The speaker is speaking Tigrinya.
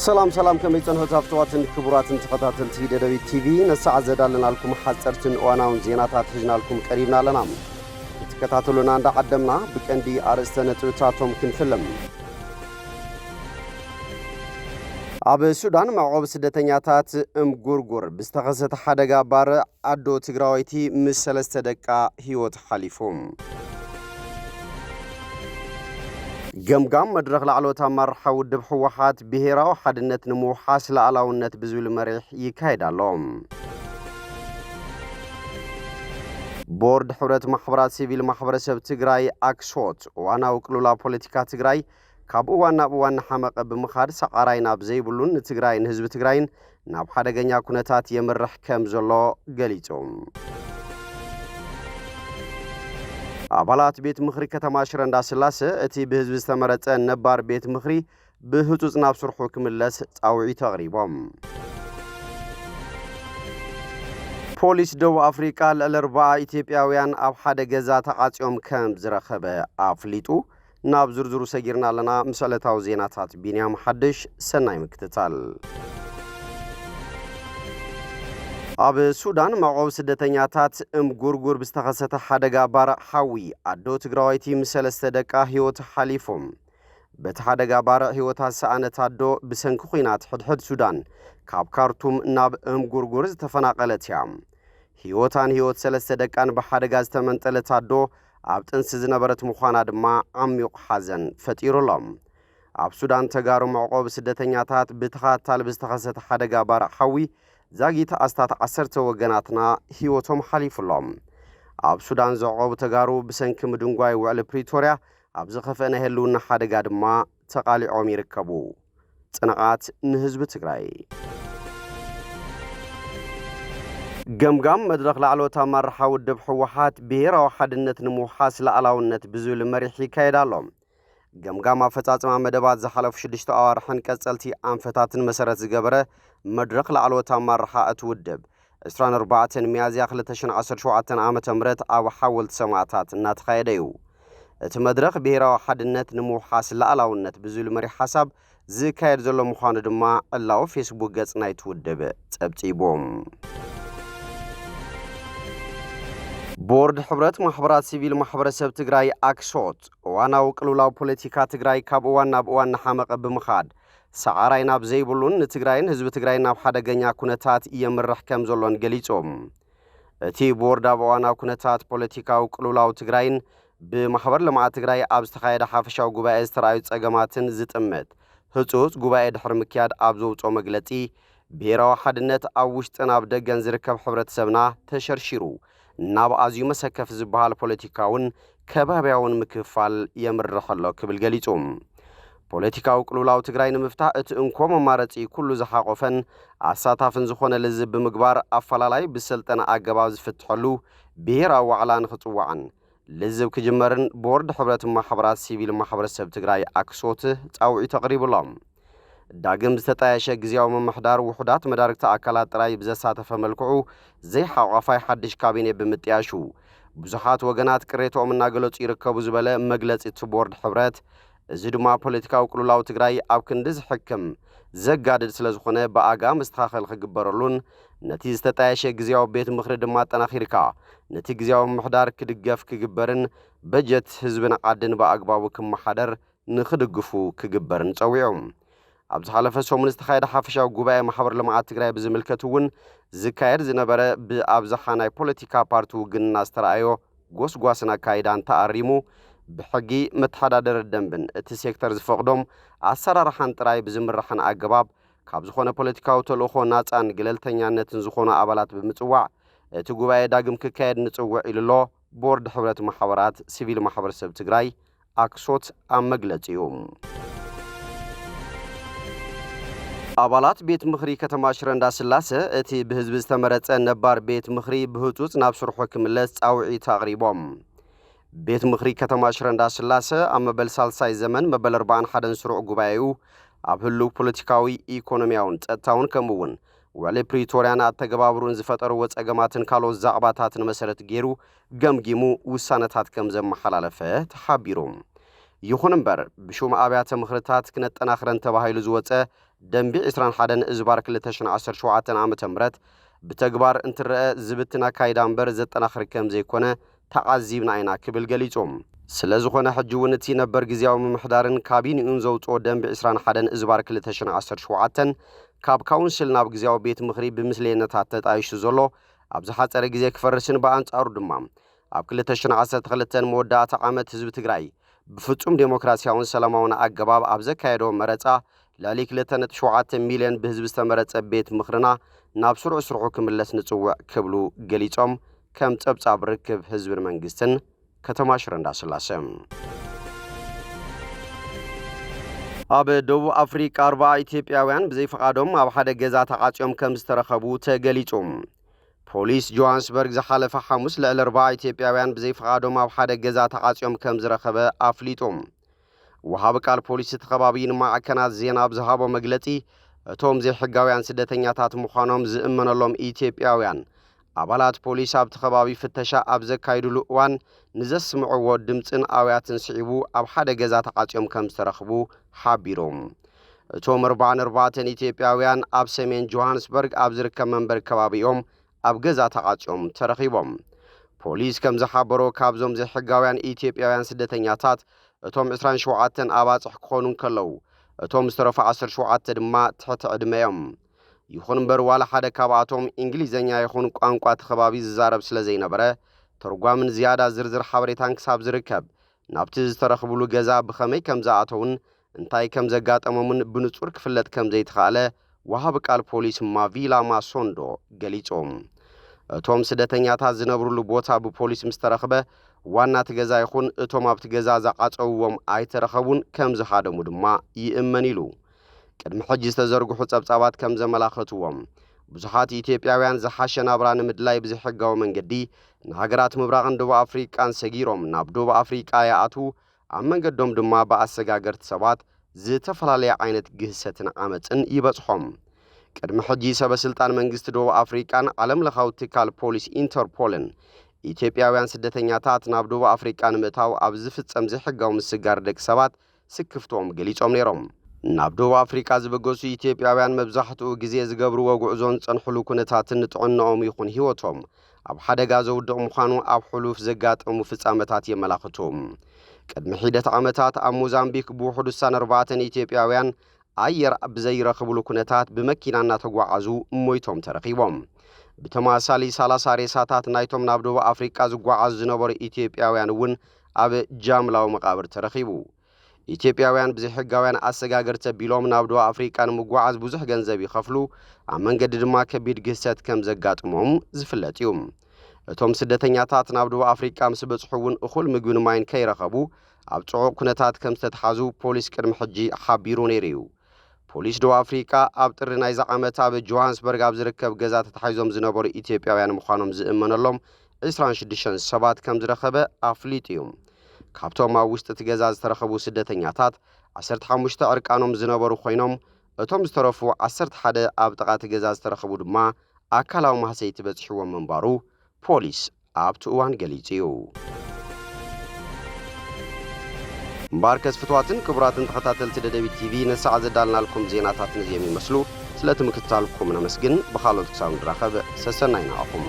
ሰላም ሰላም፣ ከመይ ጸንሑ ኣፍተዋትን ክቡራትን ተኸታተልቲ ደደቢት ቲቪ? ነሰዓት ዘዳለናልኩም ሓጸርትን እዋናውን ዜናታት ሒዝናልኩም ቀሪብና ኣለና። ክትከታተሉና እንዳዓደምና፣ ብቀንዲ ኣርእስተ ነጥብታቶም ክንፍልም። ኣብ ሱዳን መዕቆቢ ስደተኛታት እምጉርጉር ብዝተኸሰተ ሓደጋ ባርዕ ኣዶ ትግራወይቲ ምስ ሰለስተ ደቃ ህይወት ሓሊፉ። ገምጋም መድረኽ ላዕለዎት ኣመራርሓ ውድብ ህወሓት ብሄራዊ ሓድነት ንምውሓስ ለኣላውነት ብዝብል መሪሕ ይካየድ ኣሎ። ቦርድ ሕብረት ማሕበራት ሲቪል ማሕበረሰብ ትግራይ ኣክሶት እዋናዊ ቅልውላው ፖለቲካ ትግራይ ካብ እዋን ናብ እዋን እናሓመቐ ብምኻድ ሰዓራይ ናብ ዘይብሉን ንትግራይን ህዝቢ ትግራይን ናብ ሓደገኛ ኩነታት የምርሕ ከም ዘሎ ገሊጹ። ኣባላት ቤት ምኽሪ ከተማ ሽረ እንዳስላሰ እቲ ብህዝቢ ዝተመረጸ ነባር ቤት ምኽሪ ብህጹጽ ናብ ስርሑ ክምለስ ጻውዒት ኣቕሪቦም። ፖሊስ ደቡብ ኣፍሪቃ ልዕሊ ኣርባዓ ኢትዮጵያውያን ኣብ ሓደ ገዛ ተዓጽዮም ከም ዝረኸበ ኣፍሊጡ። ናብ ዝርዝሩ ሰጊርና ኣለና። ምስ ዕለታዊ ዜናታት ቢንያም ሓድሽ፣ ሰናይ ምክትታል። ኣብ ሱዳን መዕቆቢ ስደተኛታት እምጉርጉር ብዝተኸሰተ ሓደጋ ባርዕ ሓዊ ኣዶ ትግራወይቲ ምስ ሰለስተ ደቃ ህይወት ሓሊፉ። በቲ ሓደጋ ባርዕ ህይወታ ዝሰኣነት ኣዶ ብሰንኪ ኹናት ሕድሕድ ሱዳን ካብ ካርቱም ናብ እምጉርጉር ዝተፈናቐለት እያ። ህይወታን ህይወት ሰለስተ ደቃን ብሓደጋ ዝተመንጠለት ኣዶ ኣብ ጥንሲ ዝነበረት ምዃና ድማ ዓሚቕ ሓዘን ፈጢሩሎም። ኣብ ሱዳን ተጋሩ መዕቆቢ ስደተኛታት ብተኸታታሊ ብዝተኸሰተ ሓደጋ ባርዕ ሓዊ ዛጊት ኣስታት ዓሰርተ ወገናትና ህይወቶም ሓሊፉሎም። ኣብ ሱዳን ዘዕቆቡ ተጋሩ ብሰንኪ ምድንጓይ ውዕሊ ፕሪቶርያ ኣብ ዝኸፍአ ናይ ህልውና ሓደጋ ድማ ተቓሊዖም ይርከቡ። ጽንዓት ንህዝቢ ትግራይ። ገምጋም መድረኽ ላዕለዎት ኣመራርሓ ውድብ ህወሓት ብሄራዊ ሓድነት ንምውሓስ ለኣላውነት ብዝብል መሪሕ ይካየድ ኣሎ። ገምጋም ኣፈጻጽማ መደባት ዝሓለፉ ሽዱሽተ ኣዋርሕን ቀጸልቲ ኣንፈታትን መሰረት ዝገበረ መድረኽ ላዕለዎት ኣመራርሓ እቲ ውድብ ዕስራን ኣርባዕተን ሚያዝያ ክልተ ሽሕን ዓሰርተ ሸውዓተን ዓመተ ምህረት ኣብ ሓወልቲ ሰማእታት እናተኻየደ እዩ። እቲ መድረኽ ብሄራዊ ሓድነት ንምውሓስ ለኣላውነት ብዝብል መሪሕ ሓሳብ ዝካየድ ዘሎ ምዃኑ ድማ ዕላዊ ፌስቡክ ገጽ ናይቲ ውድብ ጸብጺቡ። ቦርድ ሕብረት ማሕበራት ሲቪል ማሕበረሰብ ትግራይ ኣክሶት እዋናዊ ቅልውላው ፖለቲካ ትግራይ ካብ እዋን ናብ እዋን እናሓመቐ ብምኻድ ሰዓራይ ናብ ዘይብሉን ንትግራይን ህዝቢ ትግራይን ናብ ሓደገኛ ኩነታት የምርሕ ከም ዘሎን ገሊጾም። እቲ ቦርድ ኣብ እዋናዊ ኩነታት ፖለቲካዊ ቅልውላው ትግራይን ብማሕበር ልምዓት ትግራይ ኣብ ዝተኻየደ ሓፈሻዊ ጉባኤ ዝተረኣዩ ጸገማትን ዝጥምት ህጹጽ ጉባኤ ድሕሪ ምክያድ ኣብ ዘውጽኦ መግለጺ፣ ብሄራዊ ሓድነት ኣብ ውሽጥን ኣብ ደገን ዝርከብ ሕብረተሰብና ተሸርሺሩ ናብ ኣዝዩ መሰከፊ ዝበሃል ፖለቲካውን ከባብያውን ምክፍፋል የምርሕ ኣሎ ክብል ገሊጹ። ፖለቲካዊ ቅልውላው ትግራይ ንምፍታሕ እቲ እንኮ መማረፂ ኩሉ ዝሓቆፈን ኣሳታፍን ዝኾነ ልዝብ ብምግባር ኣፈላላይ ብሰልጠነ ኣገባብ ዝፍትሐሉ ብሄራዊ ዋዕላ ንክፅዋዕን ልዝብ ክጅመርን ቦርድ ሕብረት ማሕበራት ሲቪል ማሕበረሰብ ትግራይ ኣክሶት ፃውዒት ኣቕሪቡ ኣሎ። ዳግም ዝተጣየሸ ግዝያዊ ምምሕዳር ውሑዳት መዳርግቲ ኣካላት ጥራይ ብዘሳተፈ መልክዑ ዘይሓቋፋይ ሓድሽ ካቢኔ ብምጥያሹ ብዙሓት ወገናት ቅሬታኦም እናገለፁ ይርከቡ ዝበለ መግለፂ እቲ ቦርድ ሕብረት፣ እዚ ድማ ፖለቲካዊ ቅልውላው ትግራይ ኣብ ክንዲ ዝሕክም ዘጋድድ ስለ ዝኾነ ብኣጋ መስተኻኸል ክግበረሉን ነቲ ዝተጣየሸ ግዝያዊ ቤት ምኽሪ ድማ ኣጠናኺርካ ነቲ ግዝያዊ ምምሕዳር ክድገፍ ክግበርን በጀት ህዝብን ዓድን ብኣግባቡ ክመሓደር ንኽድግፉ ክግበርን ጸዊዑ። ኣብ ዝሓለፈ ሰሙን ዝተኻየደ ሓፈሻዊ ጉባኤ ማሕበር ልምዓት ትግራይ ብዝምልከት እውን ዝካየድ ዝነበረ ብኣብዝሓ ናይ ፖለቲካ ፓርቲ ውግንና ዝተረኣዮ ጎስጓስን ኣካይዳን ተኣሪሙ ብሕጊ መተሓዳደሪ ደንብን እቲ ሴክተር ዝፈቕዶም ኣሰራርሓን ጥራይ ብዝምራሕን ኣገባብ ካብ ዝኾነ ፖለቲካዊ ተልእኾ ናጻን ገለልተኛነትን ዝኾኑ ኣባላት ብምጽዋዕ እቲ ጉባኤ ዳግም ክካየድ ንጽውዕ ኢሉ ኣሎ ቦርድ ሕብረት ማሕበራት ሲቪል ማሕበረሰብ ትግራይ ኣክሶት ኣብ መግለጺኡ። ኣባላት ቤት ምኽሪ ከተማ ሽረ እንዳስላሰ እቲ ብህዝቢ ዝተመረጸ ነባር ቤት ምኽሪ ብህጹጽ ናብ ስርሑ ክምለስ ጻውዒት ኣቕሪቦም። ቤት ምኽሪ ከተማ ሽረ እንዳስላሰ ኣብ መበል ሳልሳይ ዘመን መበል ኣርባዓን ሓደን ስሩዕ ጉባኤኡ ኣብ ህሉው ፖለቲካዊ፣ ኢኮኖሚያውን ጸጥታውን ከምኡ እውን ውዕሊ ፕሪቶርያን ኣተገባብሩን ዝፈጠርዎ ጸገማትን ካልኦት ዛዕባታትን መሰረት ገይሩ ገምጊሙ ውሳነታት ከም ዘመሓላለፈ ተሓቢሩ። ይኹን እምበር፣ ብሹም ኣብያተ ምኽርታት ክነጠናኽረን ተባሂሉ ዝወጸ ደንቢ ዕስራን ሓደን እዝባር ክልተ ሽሕን ዓሰርተ ሸውዓተን ዓመተ ምህረት ብተግባር እንትረአ ዝብትን ኣካይዳ እምበር ዘጠናኽር ከም ዘይኮነ ተዓዚብና ኢና ክብል ገሊጹ። ስለ ዝኾነ ሕጂ እውን እቲ ነበር ግዝያዊ ምምሕዳርን ካቢኒኡን ዘውጽኦ ደንቢ ዕስራን ሓደን እዝባር ክልተ ሽሕን ዓሰርተ ሸውዓተን ካብ ካውንስል ናብ ግዝያዊ ቤት ምኽሪ ብምስሌነታት ተጣይሹ ዘሎ ኣብ ዝሓጸረ ግዜ ክፈርስን ብኣንጻሩ ድማ ኣብ ክልተ ሽሕን ዓሰርተ ክልተን መወዳእታ ዓመት ህዝቢ ትግራይ ብፍጹም ዴሞክራሲያውን ሰላማውን ኣገባብ ኣብ ዘካየዶ መረጻ ልዕሊ ክልተ ነጥቢ ሸውዓተ ሚልዮን ብህዝቢ ዝተመረጸ ቤት ምኽርና ናብ ስሩዕ ስርሑ ክምለስ ንጽውዕ ክብሉ ገሊጾም። ከም ጸብጻብ ርክብ ህዝብን መንግስትን ከተማ ሽረ እንዳስላሰ። ኣብ ደቡብ ኣፍሪቃ ኣርባዓ ኢትዮጵያውያን ብዘይፍቓዶም ኣብ ሓደ ገዛ ተዓጽዮም ከም ዝተረኸቡ ተገሊጹ። ፖሊስ ጆሃንስበርግ ዝሓለፈ ሓሙስ ልዕሊ ኣርባዓ ኢትዮጵያውያን ብዘይፍቓዶም ኣብ ሓደ ገዛ ተዓጽዮም ከም ዝረኸበ ኣፍሊጡ። ወሃቢ ቃል ፖሊስ እቲ ከባቢ ንማዕከናት ዜና ኣብ ዝሃቦ መግለጺ፣ እቶም ዘይሕጋውያን ስደተኛታት ምዃኖም ዝእመነሎም ኢትዮጵያውያን ኣባላት ፖሊስ ኣብቲ ከባቢ ፍተሻ ኣብ ዘካይዱሉ እዋን ንዘስምዕዎ ድምፅን ኣውያትን ስዒቡ ኣብ ሓደ ገዛ ተዓፅዮም ከም ዝተረኽቡ ሓቢሮም። እቶም ኣርባዓን ኣርባዕተን ኢትዮጵያውያን ኣብ ሰሜን ጆሃንስበርግ ኣብ ዝርከብ መንበሪ ከባቢኦም ኣብ ገዛ ተዓፅዮም ተረኺቦም። ፖሊስ ከም ዝሓበሮ፣ ካብዞም ዘይሕጋውያን ኢትዮጵያውያን ስደተኛታት እቶም ዕስራን ሸውዓተን ኣባፅሕ ክኾኑ እንከለዉ፣ እቶም ዝተረፉ ዓሰርተ ሸውዓተ ድማ ትሕቲ ዕድመ እዮም። ይኹን እምበር፣ ዋላ ሓደ ካብኣቶም እንግሊዘኛ ይኹን ቋንቋ እቲ ከባቢ ዝዛረብ ስለ ዘይነበረ፣ ተርጓምን ዝያዳ ዝርዝር ሓበሬታን ክሳብ ዝርከብ፣ ናብቲ ዝተረኽብሉ ገዛ ብኸመይ ከም ዝኣተውን እንታይ ከም ዘጋጠሞምን ብንጹር ክፍለጥ ከም ዘይተኻእለ ወሃቢ ቃል ፖሊስ ማቪላ ማሶንዶ ገሊጹ። እቶም ስደተኛታት ዝነብሩሉ ቦታ ብፖሊስ ምስ ተረኽበ፣ ዋና እቲ ገዛ ይኹን እቶም ኣብቲ ገዛ ዝዓጸውዎም ኣይተረኸቡን፣ ከም ዝሃደሙ ድማ ይእመን ኢሉ። ቅድሚ ሕጂ ዝተዘርግሑ ጸብጻባት ከም ዘመላኸትዎም፣ ብዙሓት ኢትዮጵያውያን ዝሓሸ ናብራ ንምድላይ ብዘይሕጋዊ መንገዲ ንሃገራት ምብራቕን ደቡብ ኣፍሪቃን ሰጊሮም ናብ ደቡብ ኣፍሪቃ ይኣትዉ፣ ኣብ መንገዶም ድማ ብኣሰጋገርቲ ሰባት ዝተፈላለየ ዓይነት ግህሰትን ዓመጽን ይበጽሖም። ቅድሚ ሕጂ ሰበ ስልጣን መንግስቲ ደቡብ ኣፍሪቃን ዓለም ለኻዊ ትካል ፖሊስ ኢንተርፖልን ኢትዮጵያውያን ስደተኛታት ናብ ደቡብ ኣፍሪቃ ንምእታው ኣብ ዝፍጸም ዘይሕጋዊ ምስጋር ደቂ ሰባት ስክፍትኦም ገሊጾም ነይሮም። ናብ ደቡብ ኣፍሪቃ ዝበገሱ ኢትዮጵያውያን መብዛሕትኡ ግዜ ዝገብርዎ ጉዕዞን ዝጸንሕሉ ኩነታትን ንጥዕናኦም ይኹን ህይወቶም ኣብ ሓደጋ ዘውድቕ ምዃኑ ኣብ ሕሉፍ ዘጋጠሙ ፍጻመታት የመላኽቱ። ቅድሚ ሒደት ዓመታት ኣብ ሞዛምቢክ ብውሑድ ውሳነ ኣርባዕተን ኢትዮጵያውያን ኣየር ብዘይረኽብሉ ኩነታት ብመኪና እናተጓዓዙ ሞይቶም ተረኺቦም። ብተመሳሳሊ ሰላሳ ሬሳታት ናይቶም ናብ ደቡብ ኣፍሪቃ ዝጓዓዙ ዝነበሩ ኢትዮጵያውያን እውን ኣብ ጃምላዊ መቓብር ተረኺቡ። ኢትዮጵያውያን ብዘይሕጋውያን ኣሰጋገርቲ ኣቢሎም ናብ ደቡብ ኣፍሪቃ ንምጓዓዝ ብዙሕ ገንዘብ ይኸፍሉ፣ ኣብ መንገዲ ድማ ከቢድ ግህሰት ከም ዘጋጥሞም ዝፍለጥ እዩ። እቶም ስደተኛታት ናብ ደቡብ ኣፍሪቃ ምስ በጽሑ እውን እኹል ምግብን ማይን ከይረኸቡ ኣብ ጽዑቕ ኩነታት ከም ዝተትሓዙ ፖሊስ ቅድሚ ሕጂ ሓቢሩ ነይሩ እዩ። ፖሊስ ደቡብ ኣፍሪቃ ኣብ ጥሪ ናይዚ ዓመት ኣብ ጆሃንስበርግ ኣብ ዝርከብ ገዛ ተታሒዞም ዝነበሩ ኢትዮጵያውያን ምዃኖም ዝእመነሎም ዕስራን ሽዱሽተን ሰባት ከም ዝረኸበ ኣፍሊጡ እዩ። ካብቶም ኣብ ውሽጢ እቲ ገዛ ዝተረኸቡ ስደተኛታት ዓሰርተ ሓሙሽተ ዕርቃኖም ዝነበሩ ኮይኖም፣ እቶም ዝተረፉ ዓሰርተ ሓደ ኣብ ጥቓ እቲ ገዛ ዝተረኸቡ ድማ ኣካላዊ ማህሰይቲ በጺሕዎም ምንባሩ ፖሊስ ኣብቲ እዋን ገሊጹ እዩ። እምበኣርከስ ፍትዋትን ክቡራትን ተኸታተልቲ ደደቢት ቲቪ፣ ነሳዕ ዘዳልናልኩም ዜናታት ነዚኦም ይመስሉ። ስለቲ ምክትታልኩም ነመስግን። ብኻልኦት ክሳብ ንራኸብ፣ ሰሰናይ ንዓኹም።